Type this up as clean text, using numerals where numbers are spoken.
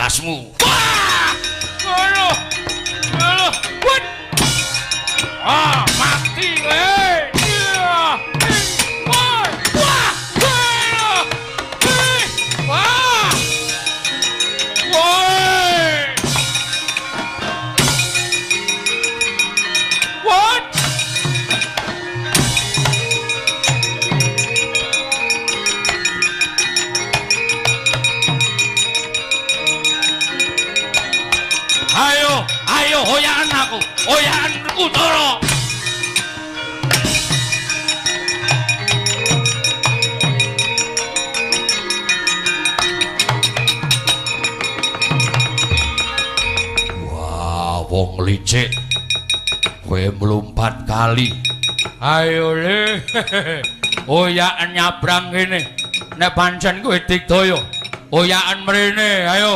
Ndasmu. Wah! Aduh. Aduh. Wut. Ah, mati kowe. Iya. Wah. Wah. Aduh. Eh. Wah. Woi. What? Ayo, ayo hoyakan aku, hoyakan Werkudara. Wah, wong licik. Kowe mlumpat kali. Ayo le. Hoyakan nyabrang kene. Nek pancen kowe digdaya, hoyakan mrene, ayo.